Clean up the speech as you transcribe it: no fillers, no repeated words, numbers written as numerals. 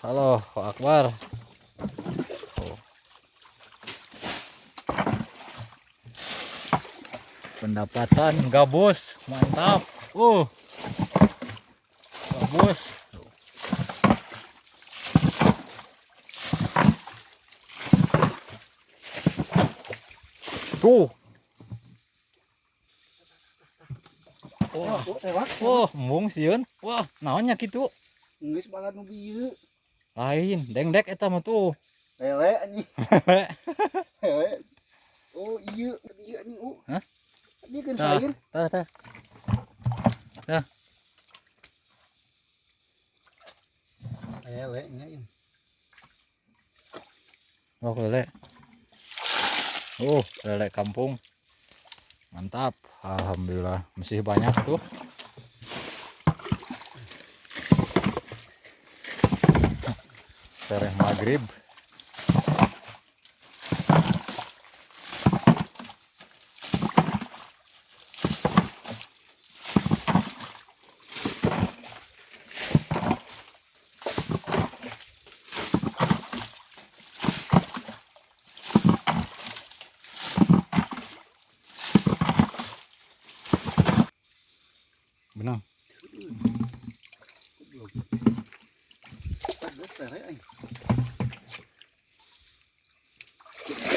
Halo, Akbar. Oh. Pendapatan gabus, mantap. Gabus. Tuh. Wah, Oh, tewak. wah, embung sieun. Wah, naonnya kitu? Geus banget nu bieu. Lain, dengdek eta mah tuh. Lele anjing. Lele. Oh iya, iya anjing. Oh. Hah? Anjing keun Tah. sair. Tah, tah. Tah. Lele nya ieu. Oh, lele. Oh, lele kampung. Mantap. Alhamdulillah, masih banyak tuh. Sereh maghrib. Benang. Goblok. Geus lele aing.